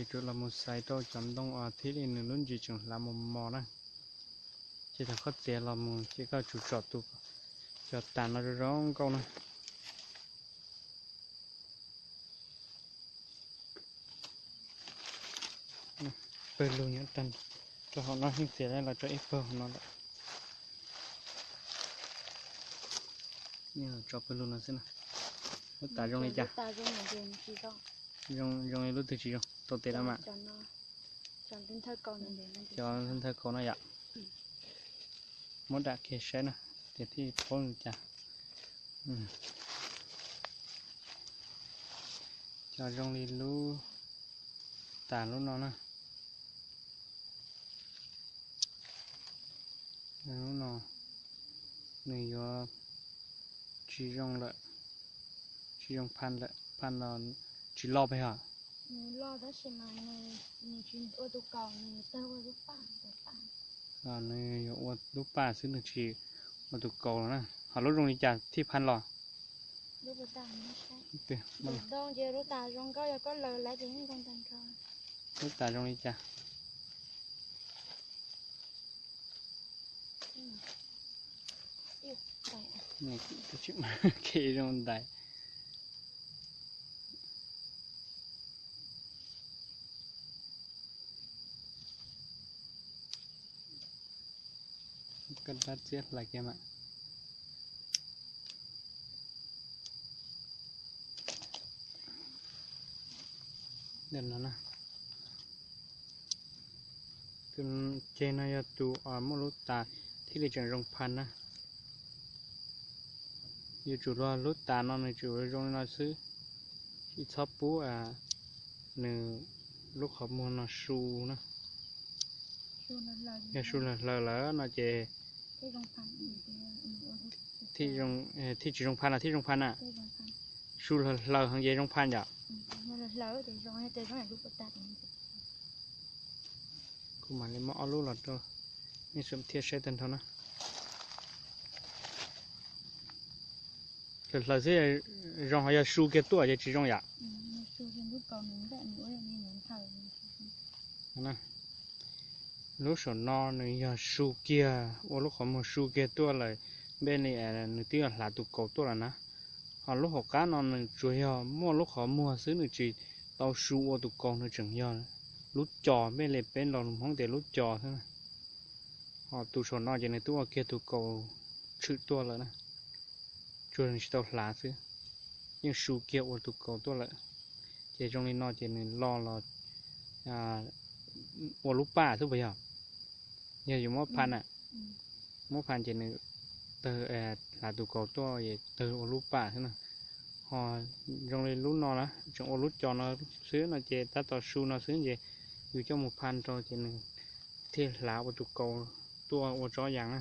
Ces rov los mus xaiv rau cov ntoo uas thiaj li nws lub ntsis tseem hlav mos mos na. Ces thaum koj txiav los mus ces koj tsum tsom tus cov tas no zoo zoo nkauj na. Pawg lug nyob rau hauv no yeej txiav los tso ib pawg hauv no lawm. Tso pawg lug no xwb na. Lub tas zoo li cas? Zoo li lub twg tsis zoo? Tau tes los mas. Cov nthawj kaus no yom. Muab dam kiag saib na, tias thiaj paub li cas. Cov zoo li lub tas lub no na. Lub no nws yuav tsis zoo lawm, tsis zoo phaj lawm, phaj no tsis loj pes hos. Nws yuav ua lub paj xwb nws tsis ua tus kaus los na. Ho lub zoo li cas thiaj phaj los? Lub tas zoo li cas? Ke zoo ntais. Koj dab txiab hlais kiag mas. Tus ceg no yog tus muaj lub tas thiaj li tseem zoo phaj na. Yuav tsum luag lub tas no nws tseem zoo li no xwb, tsis txhob pub nws lub qhov muag no su na. Yog su hlaws hlaws lawm no ces thiaj tsis zoo phaj los thiaj zoo phaj na. Su hlaws hlaws heev ces zoo phaj yom. Kuv mam li muab ob lub los rau nej thiaj saib tag nrho na. Hlaws hlaws xwb zoo, ho yog su kiag tuaj ces tsis zoo yom. Lub saum no nws yog su kiag, ua lub qhov muag su kiag tuaj lawm, npej li nws twb yog hlav tus kaus tuaj lawm na. Ho lub hauv qab no nws tsuas yog muaj lub qhov muag xwb, nws tsis tau su ua tus kaus, nws tseem yog lub co, npej li peb los lus Hmoob tias lub co xwb. Ho tus saum no ces nws twb ua kiag tus kaus tshwm tuaj lawm na, tsuas nws tsis tau hlav xwb, yeej su kiag ua tus kaus tuaj lawm. Ces zoo li no ces nws lo los ua lub paj xwb puas yog? Yog yus muab phaj na, muab phaj ces nws tawg, hlav tus kaus tuaj es tawg ua lub paj xwb na. Ho zoo li lub no na, tseem ua lub co no xwb no ces tab tom su no xwb ces yus coj mus phaj rau ces nws thiaj hlav ua tus kaus tuaj ua tsob yas na.